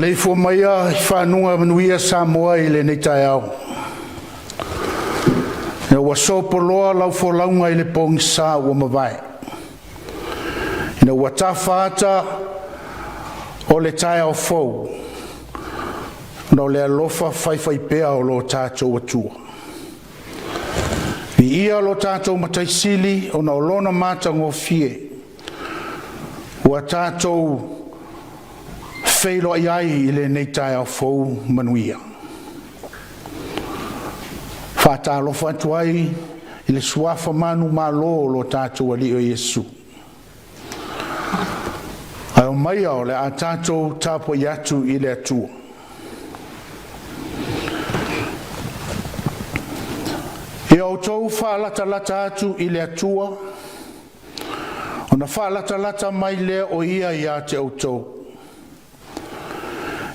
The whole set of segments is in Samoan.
Maleifua maia i faguga manuia Samoa i lenei taeao, ina ua sopoloa lau folauga i le pogisa ua mavae, ina ua tafa ata o le taeao fou, ona o le alofa faifaipea o lo tatou Atua. Viia lo tatou Matai Sili ona o Lona matagofie ua tatou feiloai ai i lenei taeao fou manuia. E faatalofa atu ai i le Suafa manumalo o lo tatou Alii o Iesu, ae omaia o le a tatou tapuai atu i le Atua. Ia outou faalatalata atu i le Atua, ona faalatalata mai lea o Ia ia te outou.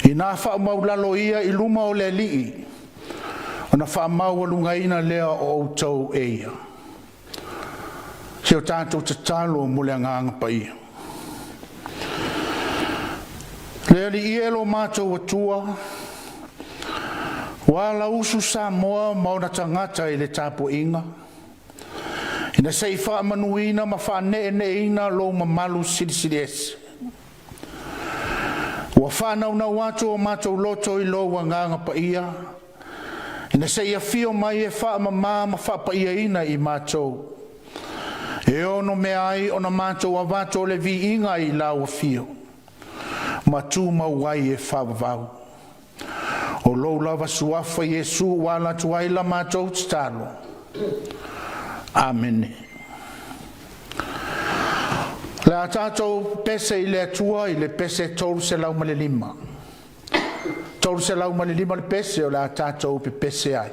Ina faamaualalo ia i luma o le Alii, ona faamaualugaina lea o outou e Ia. Se o tatou tatalo mo le Agaga Paia. Le Alii e lo matou Atua, ua alausu Samoa ma ona tagata i le tapuaiga ina se i faamanuina ma faaneeneeina lou mamalu silisili ese. Ua faanaunau atu o matou loto i lou Agaga Paia ina se i afio mai e faamama ma faapaiaina i matou, e onomea ai ona matou avatu o le viiga i lau afio ma tumau ai e faavavau. O lou lava Suafa Iesu ua ala atu ai la matou tatalo. Amene. O Le a tatou pese i le Atua i le pese 305. 305 le pese o le a tatou pepese ai.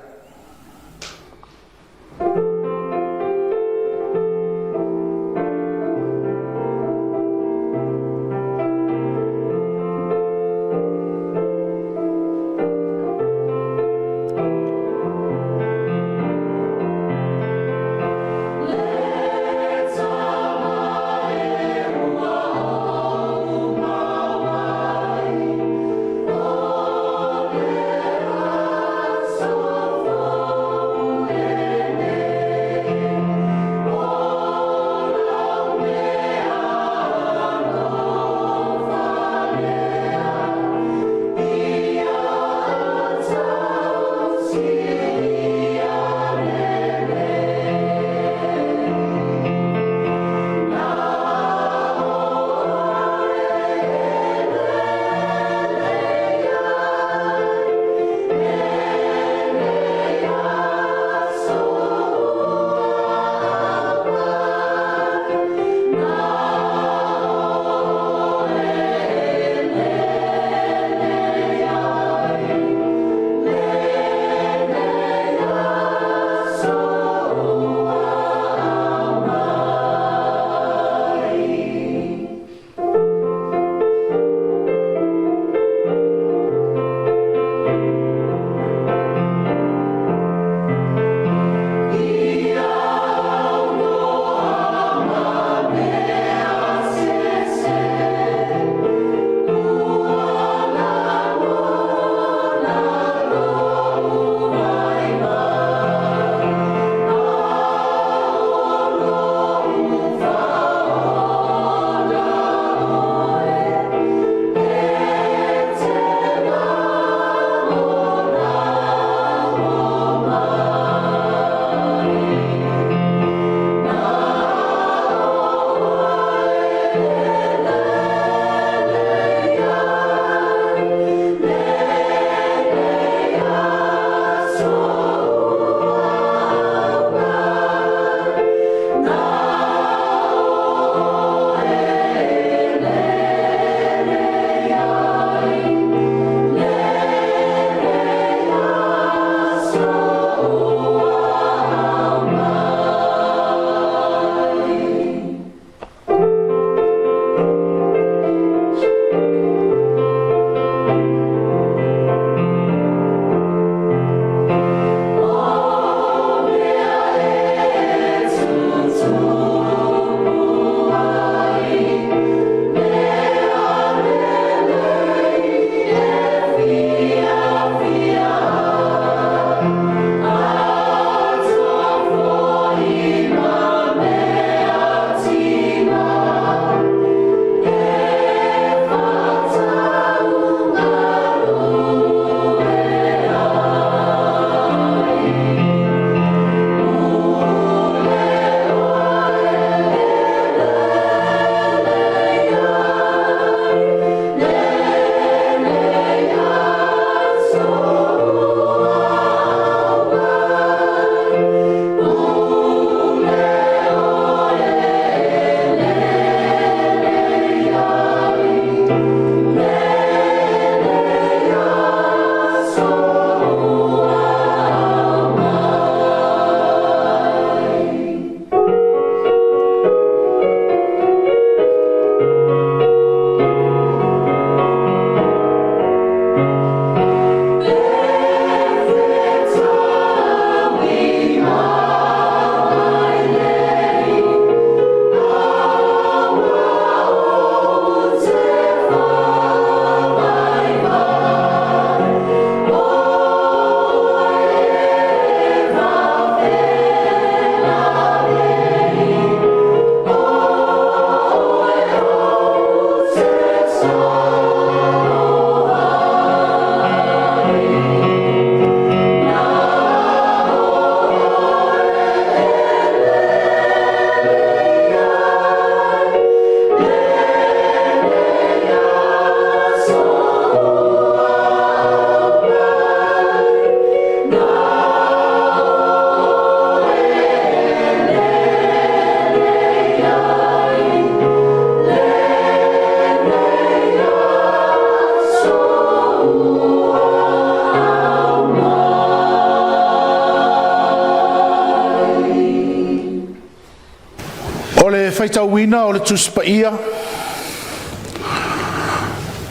le faitauina o le Tusi Paia,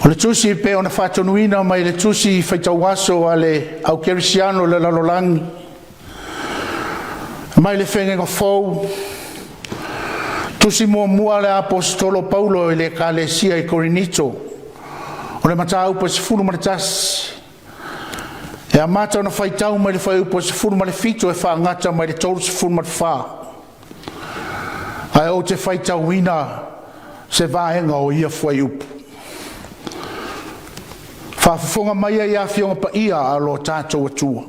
o le tusi e pei ona faatonuina mai le tusi faitau aso a le au kerisiano i le lalolagi, mai le Feagaiga Fou, tusi muamua a le Aposetolo o Paulo i le Ekalesia i Korinito, o le mataupu e 11, e amata ona faitau mai le fuaiupu e 17 e faagata mai le 34, ae ou te faitauina se vaega o ia fuaiupu. Faafofoga maia i Afioga Paia a lo tatou Atua.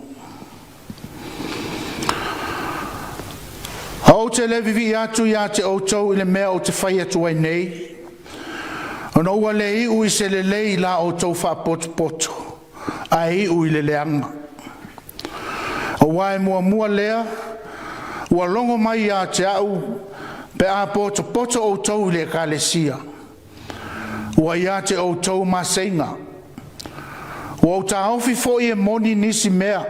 Ou te le vivii atu ia te outou i le mea ou te fai atu ai nei, ona ua le iu i se lelei la outou faapotopoto, ae iu i le leaga. Aua e muamua lea, ua logo mai ia te au pe a potopoto outou i le ekalesi, ua ia te outou maseiga. Ua ou taofi foi e moni nisi mea,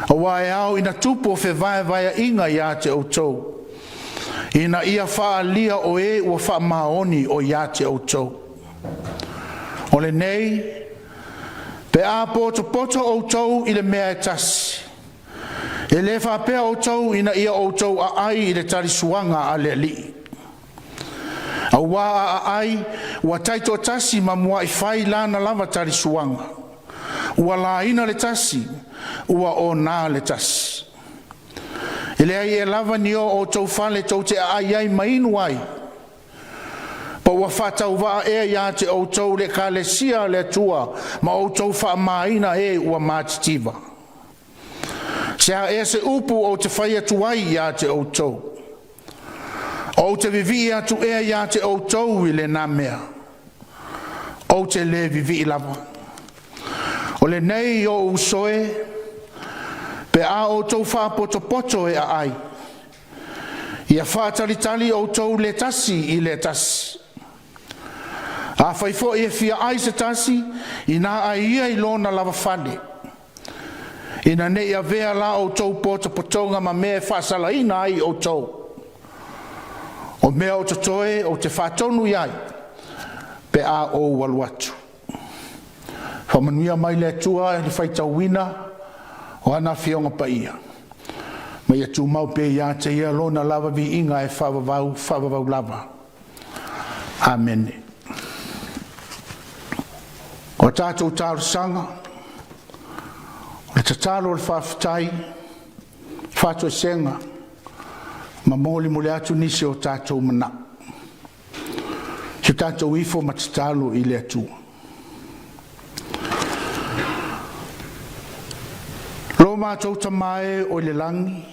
aua e ao ina tupu o fevaevaea'iga ia te outou, ina ia faaalia o e ua faamaoni o ia te outou. O lenei, pe a potopoto outou i le mea e tasi, e le faapea outou ina ia outou a'ai i le talisuaga a le Alii. Auā a aʻai, ua taitoatasi ma mua'i fai lana lava talisuaga. Ua laina le tasi, ua ōnā le tasi. E leai ea lava ni o outou fale tou te aai ai ma inu ai? Po ua faatauvaa ea ia te outou le Ekalesia a le Atua ma outou faamamaina e ua matitiva? Se a ea se upu ou te fai atu ai ia te outou? Ou te vivii atu ea ia te outou i lena mea? Ou te le vivii lava. O lenei, o'u uso e, pe a outou faapotopoto e aai, ia faatalitali outou i le tasi i le tasi. Afai foi e fia ai se tasi, ina ai ia i lona lava fale, ina ne i avea la outou potopotoga ma mea e faasalaina ai outou. O mea o totoe ou te faatonu i ai pe a ou alu atu. Faamanuia mai le Atua i le faitauina o ana Afioga Paia, ma ia tumau pea ia te Ia Lona lava viiga e faavavau, faavavau lava. Amene. O a tatou talosaga, o le tatalo, o le faafetai, faatoesega ma molimoli atu nisi o tatou manao, se tatou ifo ma tatalo i le Atua. Lo matou Tama e oi le lagi,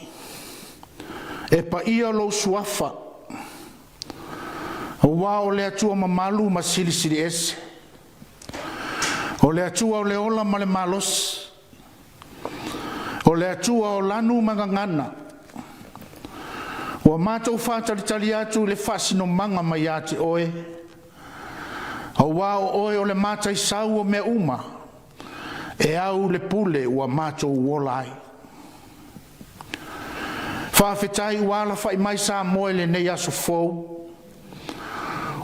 e paia lou Suafa, aua o le Atua mamalu ma silisili ese, o le Atua o le ola ma le malosi, o le Atua o lanu ma gagana. Ua matou faatalitali atu i le faasinomaga mai ia te Oe, aua o Oe o le Mataisau o mea uma, e au le pule ua matou ola ai. Faafetai ua alafai mai Samoa i lenei aso fou,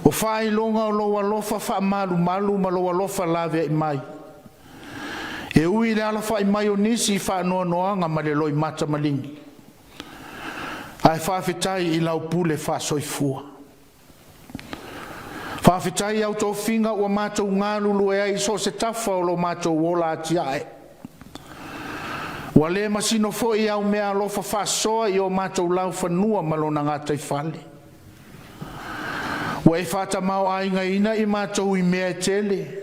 o faailoga o lou alofa faamalumalu ma lou alofa laveai mai. E ui i le alafai mai o nisi i faanoanoaga ma le loimata maligi, ae faafetai i lau pule faasoifua. Faafetai i au tofiga ua matou galulue ai i so o se tafa o lo matou ola atiae. Ua le masino foi au meaalofa faasoa i o matou laufanua ma lona gataifale. Ua e faatamaoaigaina i matou i mea e tele.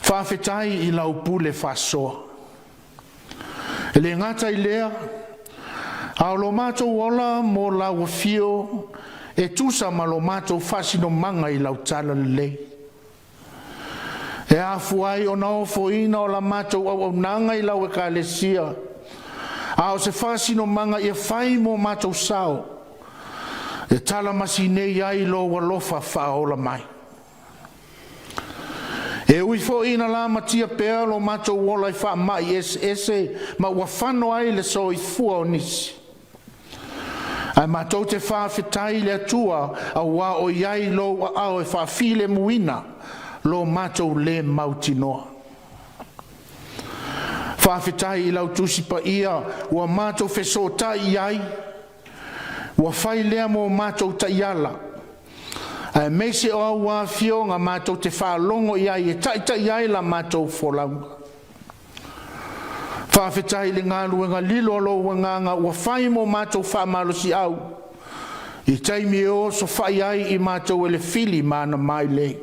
Faafetai i lau pule faasoa. E le gata i lea, a o lo matou ola mo lau afio e tusa ma lo matou faasinomaga i lau talalelei, e afua ai ona ofoina o la matou auaunaga i lau Ekalesia, a o se faasinomaga ia fai mo matou sao, e talamasinei ai lou alofa faaola mai. E ui foi ina lamatia pea lo matou ola i faamai eseese ma ua fano ai le soifua o nisi, Ae matou te faafetai i le Atua auā o i ai i lou aao e faafilemuina lo matou lē mautinoa. Faafetai i lau Tusi Paia ua matou fesootai i ai, ua fai lea mo matou taiala, aemaise o aua Afioga matou te faalogo i ai e taita'i ai la matou folauga. Faafetai i le galuega lilo a lou Agaga ua fai mo matou faamalosiau i taimi e osofai ai i matou e le fili ma ana mailei.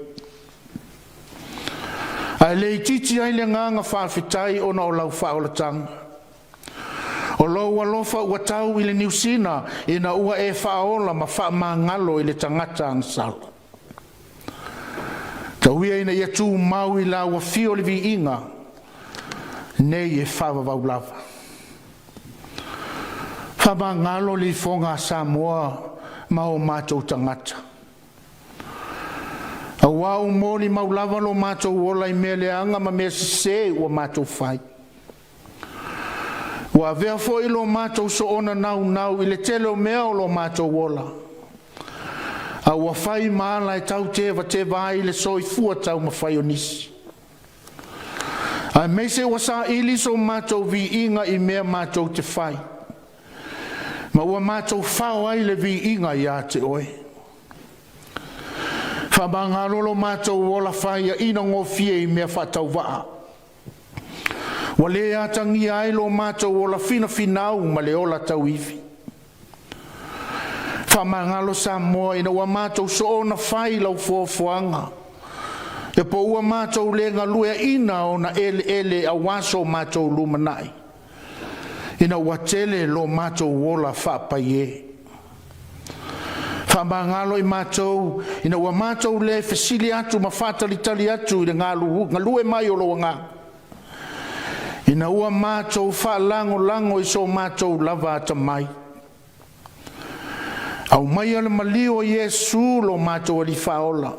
Ae le itiiti ai le agaga faafetai ona o lau faaolataga. O lou alofa ua tau i le niusina ina ua e faaola ma faamagalo i le tagata agasala. Tau ia ina ia tumau i lau afio le viiga nei e faavavau lava. Faamagalo le ifoga a Samoa ma o matou tagata, auā ua molimau lava lo matou ola i mea leaga ma mea sesē ua matou fai. Ua avea foi lo matou soona naunau i le tele o mea o lo matou ola, a ua fai ma ala e tau tevateva ai le soifua taumafai o nisi, aemaise ua saili so matou viiga i mea matou te fai, ma ua matou fao ai le viiga ia te Oe. Faamagalo lo matou ola faiaina gofie i mea faatauvaa, ua le atagia ai lo matou ola finafinau ma le ola tauivi. Faamagalo Samoa ina ua matou soona fai lau foafoaga, ia po ua matou le galueaina ona eleele aua so matou lumanai, ina ua tele lo matou ola faapaiē. Faamagalo i matou ina ua matou le fesili atu ma faatalitali atu i le galue mai o lou Agaga, ina ua matou faalagolago i so matou lava atamai. Aumaia le maliu o Iesu lo matou Alii Faaola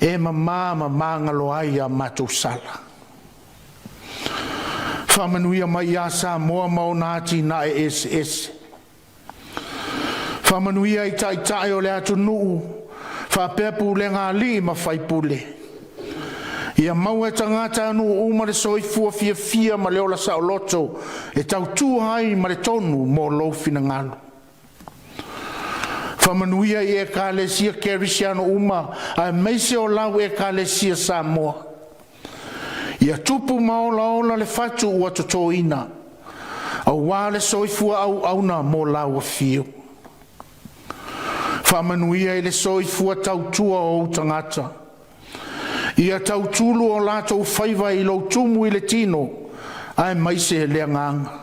e mamā ma magalo ai a matou sala. Faamanuia mai ia Samoa ma ona atinae eseese. Faamanuia i taitai o le atunuu faapea pulega a alii ma faipule. Ia maua e tagatanuu uma le soifua fiafia ma le ola saoloto e tautua ai ma le tonu mo lou finagalo. Faamanuia i Ekalesia Kerisiano uma aemaise o lau Ekalesia Samoa. Ia tupu ma olaola le fatu ua totoina, auā le soifua auauna mo lau afio. Faamanuia i le soifua tautua o ou tagata, ia tautulu o latou faiva i lou tumu i le tino aemaise le agaga.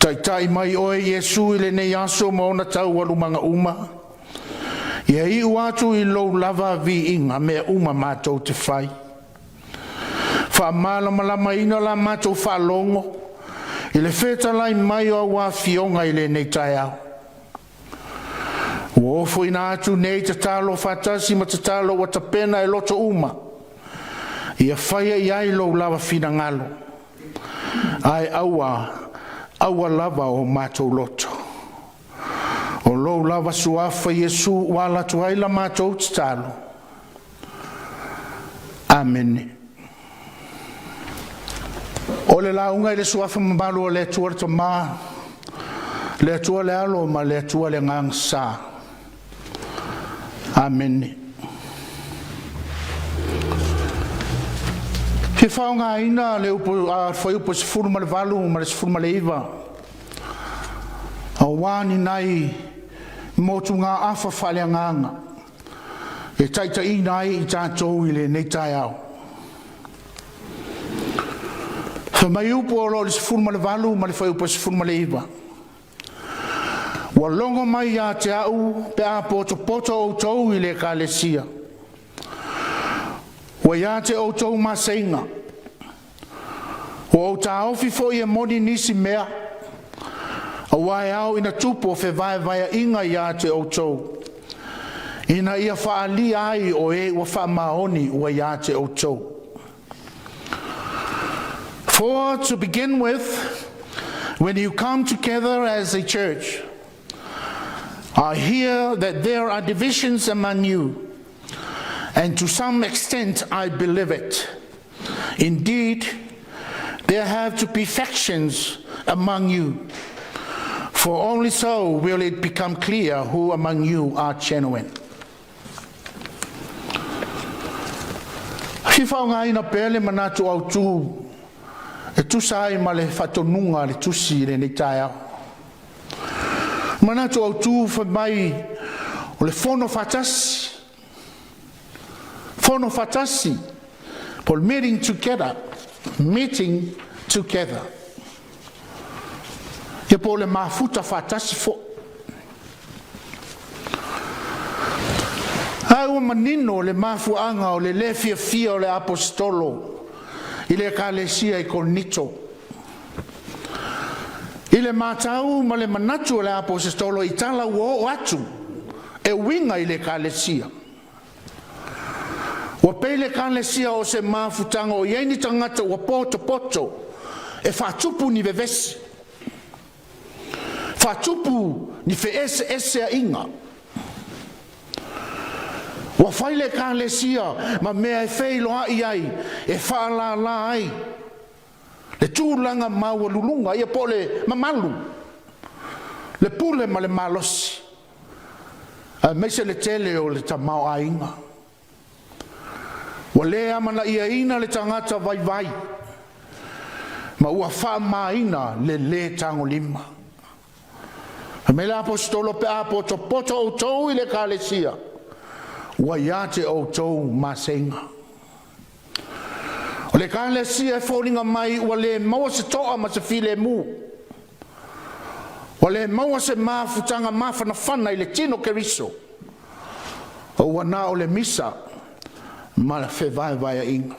Taitai mai oe Iesu i lenei aso ma ona taualumaga uma, ia iu atu i lou lava viiga mea uma matou te fai. Faamalamalamaina la matou faalogo i le fetalai mai o au afioga i lenei taeao. Ua ofoina atu nei tatalo faatasi ma tatalo ua tapena e loto uma, ia faia i ai lou lava finagalo, ae aua, aua lava o matou loto. O lou lava suafa Iesu ua ala atu ai la matou tatalo. Amene. O le lauga i le Suafa mamalu o le Atua le Tama, le Atua le Alo ma le Atua le Agaga Sa. Amene. E fia faaaogaina le upu a fuaiupu 18 ma le 19 aua ni nai motugaafa faaleagaga e taitaiina ai i tatou i lenei taeao. Fai mai upu o lo o i le 18 ma le fuaiupu e 19, “Ua logo mai ia te a'u pe a potopoto outou i le Ekalesia, ua ia te outou maseiga. Ua ou taofi foi e moni nisi mea, auā e ao ina tupu o fevaevaea'iga ia te outou, ina ia faaalia ai o e ua faamaoni ua ia te outou.” For to begin with, when you come together as a church, I hear that there are divisions among you, and to some extent I believe it. Indeed, there have to be factions among you, for only so will it become clear who among you are genuine. Fia faaaogaina pea le manatu autu e tusa ai ma le faatonuga a le tusi i lenei taeao. Manatu autu fai mai o le fono faatasi, fono faatasi, po o le meeting together, meeting together. Ia po o le mafuta faatasi foi. Ae ua manino le mafuaaga o le le fiafia o le Aposetolo i le ekalesia i Korinito. I le matau ma le manatu o le Aposetolo i tala ua oo atu e uiga i le ekalesia, ua pei le ekalesia o se mafutaga o i ai ni tagata ua potopoto e faatupu ni vevesi, faatupu ni feeseeseaiga. Ua fai le ekalesia ma mea e feiloai ai, e faalala ai le tulaga maualuluga ia po o le mamalu, le pule ma le malosi, aemaise le tele o le tamaoaiga. Ua le amanaiaina le tagata vaivai ma ua faamamaina le lē tagolima. Fai mai le Aposetolo, pe a potopoto outou i le ekalesia, ua ia te outou masega. O le ekalesia e foliga mai ua le maua se toa ma se filemu, ua le maua se mafutaga mafanafana i le tino o Keriso, ua na o le misa ma le fevaevaeaiga.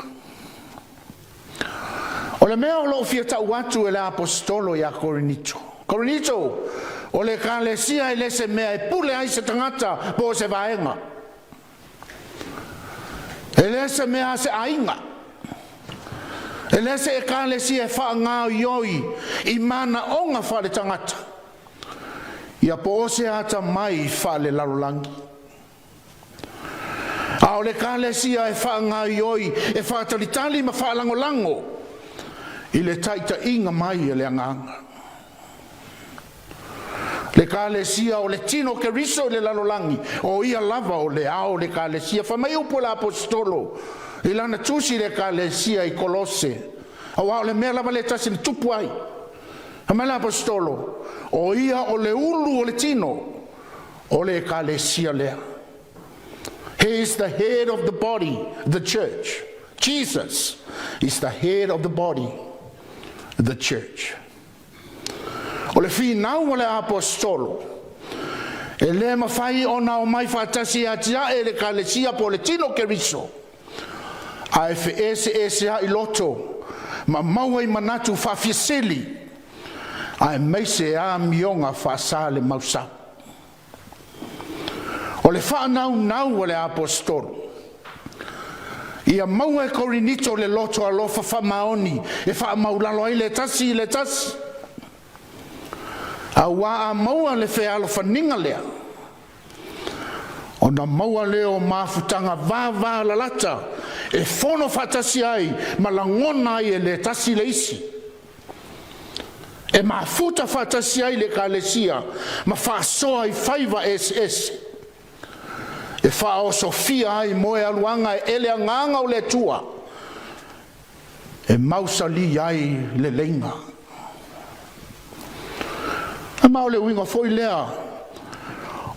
O le mea o lo'o fia ta'u atu e le Aposetolo ia Korinito, Korinito, o le ekalesia e le se mea e pule ai se tagata po o se vaega. E le se mea a se aiga. E le se ekalesia e faagaoioi i manaoga faale-tagata. Ia po o se atamai faale-lalolagi. A o le ekalesia e faagaoioi e faatalitali ma faalagolago i le taitaiga mai a le Agaga. Le ekalesia o le tino o Keriso i le lalolagi, o ia lava o le ao o le ekalesia. Fai mai upu a le Aposetolo i lana tusi i le ekalesia i Kolose, auā o le mea lava lea tasi na tupu ai. Fai mai le Aposetolo, o ia o le ulu o le tino o le ekalesia lea. He is the head of the body, the church. Jesus is the head of the body, the church. O le finau o le Aposetolo, e le mafai ona o mai faatasi e atiae le ekalesia po o le tino o Keriso, ae feeseeseai loto ma maua i manatu faafiasili, aemaise amioga faasa le mausau. O le faanaunau a le Aposetolo, ia maua e Korinito le loto alofa faamaoni e faamaulalo ai le tasi i le tasi. Auā a maua le fealofaniga lea, ona maua lea o mafutaga vavalalata e fono faatasi ai ma lagona ai e le tasi le isi. E mafuta faatasi ai le ekalesia ma faasoa i faiva eseese. E faaosofia ai moealuaga e ele agaga o le Atua e mausali ai leleiga. Ma o le uiga foi lea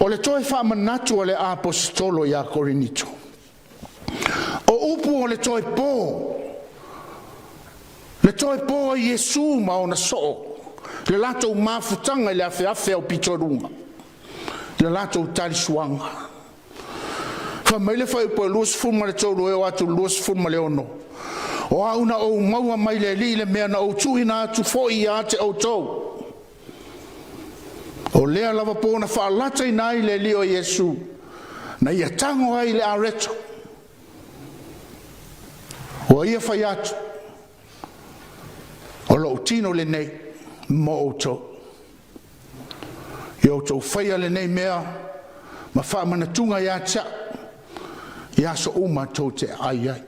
o le toe faamanatu a le Aposetolo ia Korinito. O upu o le toe po, le toe po a Iesu ma ona soo, le latou mafutaga i le afeafe au pitoluga, le latou talisuaga. Fai mai le fuaiupu e 23 e oo atu i le 26, o au na ou maua mai le Alii le mea na ou tuuina atu foi ia te outou. O lea lava po na faalataina ai le Alii o Iesu, na ia tago ai i le areto. Ua ia fai atu, o lou tino lenei mo outou. Ia outou faia lenei mea ma faamanatuga ia te a'u i aso uma tou te aai ai.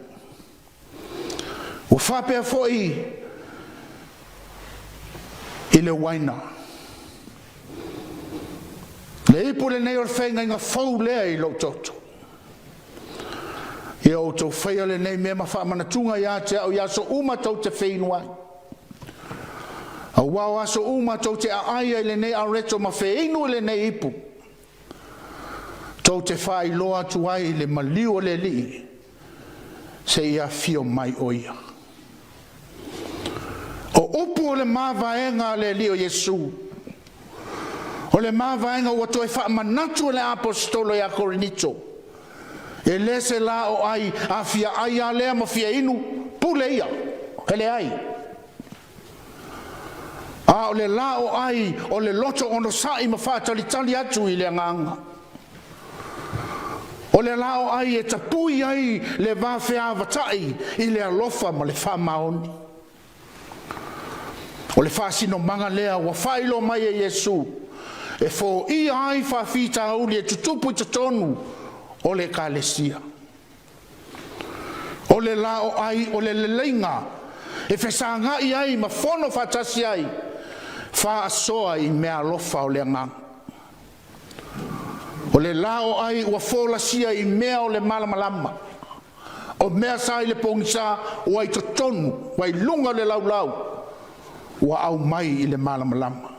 Ua faapea foi i le uaina, le ipu lenei o le feagaiga fou lea i lou toto. Ia outou faia lenei mea ma faamanatuga ia te a'u i aso uma tou te feinu ai. Auā o aso uma tou te aai ai i lenei areto ma feinu i lenei ipu, tou te faailoa atu ai le maliu o le Alii, seia afio mai o Ia. O upu o le mavaega a le Alii o Iesu, o le mavaega ua toe faamanatu e le Aposetolo ia Korinito, e le se la o ai a fia ai a lea ma fia inu, pule ia. E leai, a o le la o ai o le loto onosai ma faatalitali atu i le Agaga. O le la o ai e tapui ai le va feavata'i i le alofa ma le faamaoni. O le faasinomaga lea ua faailoa mai e Iesu e foia ai faafitauli e tutupu i totonu o le Ekalesia. O le laoai o le leleiga e fesagai ai ma fono faatasi ai, faasoa i meaalofa o le agaga. O le laoai ua folasia i mea o le malamalama, o mea sa i le pogisa ua i totonu ua i luga o le laulau, ua aumai i le malamalama.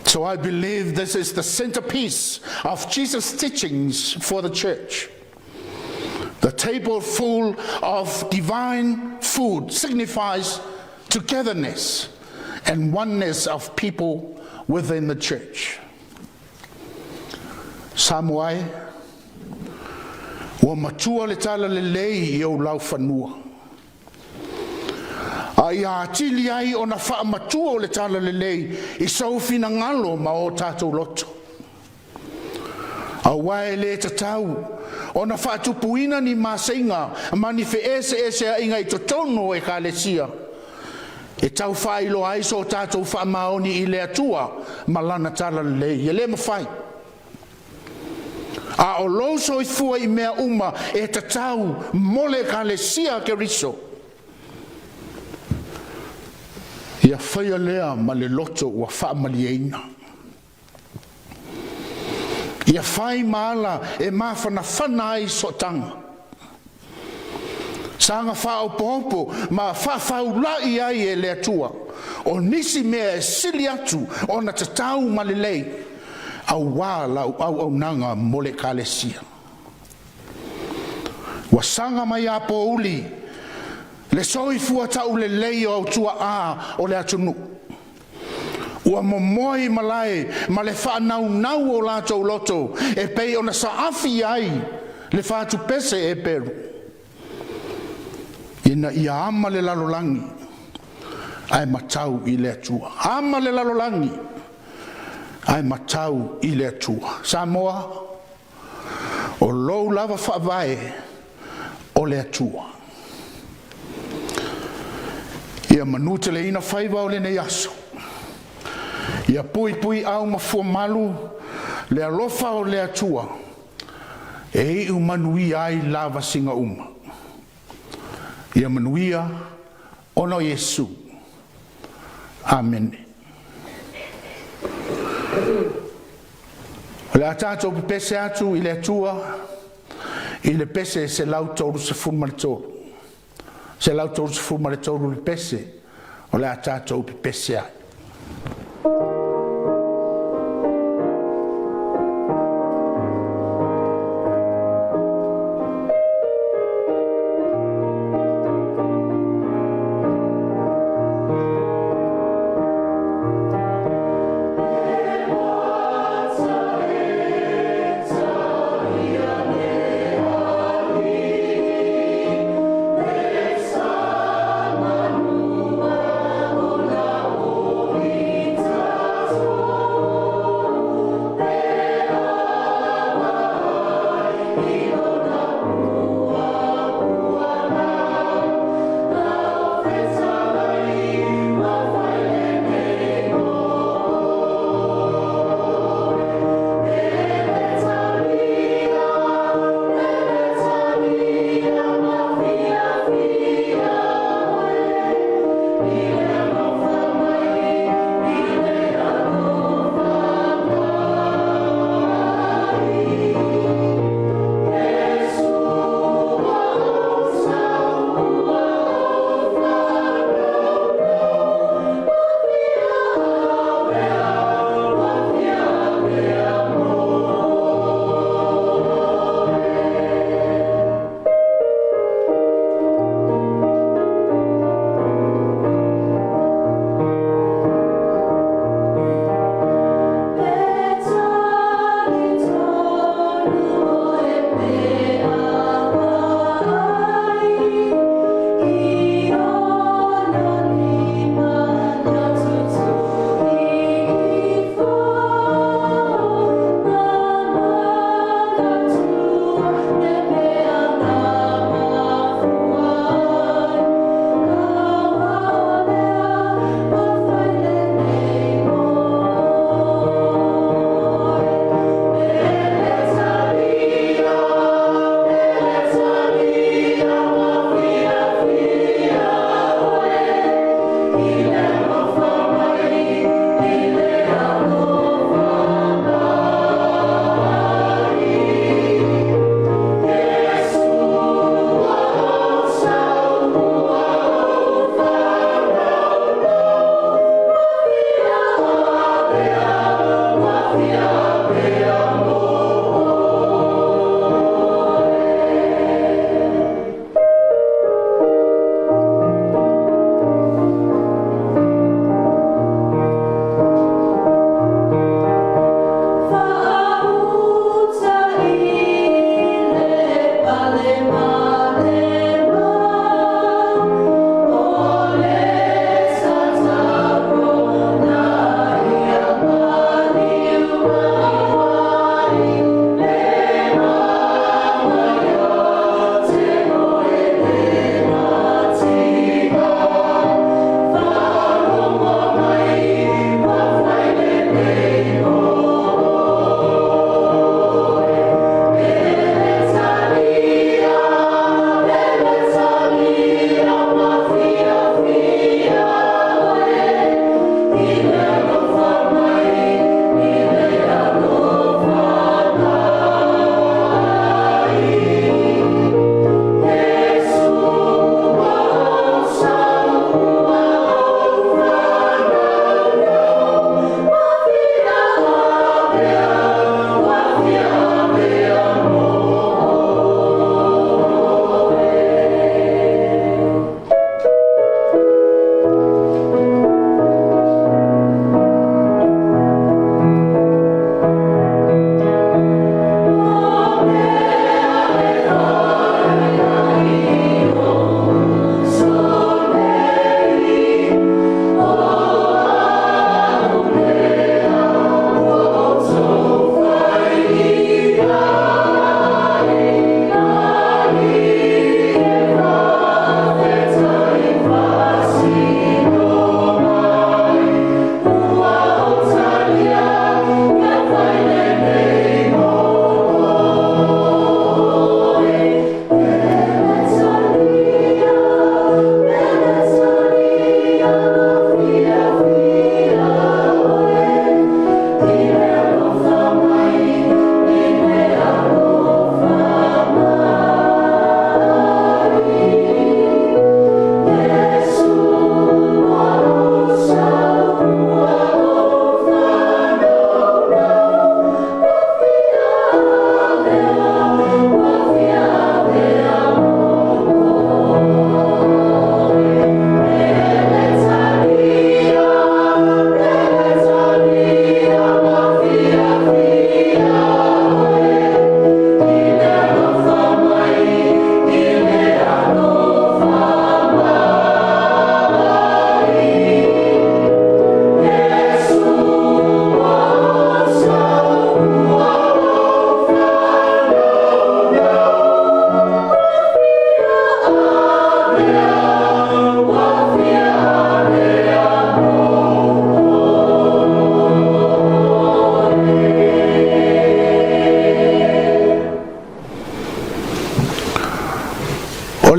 So I believe this is the centerpiece of Jesus' teachings for the church. The table full of divine food signifies togetherness and oneness of people within the church. Samoa e, ua matua le talalelei i ou laufanua, a ia atili ai ona faamatua o le talalelei i sou finagalo ma o tatou loto. Auā e le tatau ona faatupuina ni maseiga ma ni feeseeseaiga i totonu o Ekalesia e tau faailoa ai so tatou faamaoni i le Atua ma Lana talalelei. E le mafai. A o lou soifua i mea uma e tatau mo le Ekalesia a Keriso, ia faia lea ma le loto ua faamalieina. Ia fai ma ala e mafanafana ai sootaga. Saga faaopoopo ma faafaula'i ai e le Atua o nisi mea e sili atu ona tatau ma lelei auā lau auaunaga mo le Ekalesia. Ua saga mai ia pouli le soifua taulelei o au tuaa o le atunuu, ua momoe i malae ma le faanaunau o latou loto e pei ona saafi ai le fatupese Eperu, ina ia ama le lalolagi ae matau i le Atua. Ama le lalolagi ae matau i le Atua. Samoa, o lou lava faavae o le Atua. Ia manuteleina faiva o lenei aso, ia puipuiau ma fuamalu le alofa o le Atua e iu manuia ai lavasiga uma. Ia manuia ona o Iesu. Amene. O le a tatou pepese atu i le Atua i le pese 133. 133 le pese o le a tatou pepese ai.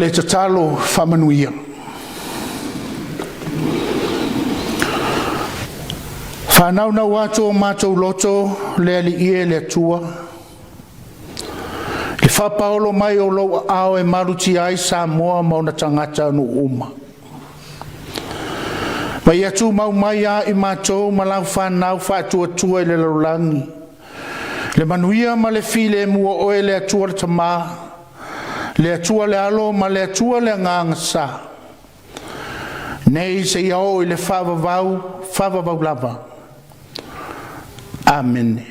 le tatalo faamanuia. Faanaunau atu o matou loto le Alii e le Atua, i le faapaolo mai o lou aao e malutia ai Samoa ma ona tagatanuu uma, ma ia tumau mai ia i matou ma lau fanau faatuatua i le lalolagi le manuia ma le filemu o Oe le Atua le Tama, le Atua le Alo ma le Atua le Agaga Sa, nei seia oo i le faavavau, faavavau lava. Amene.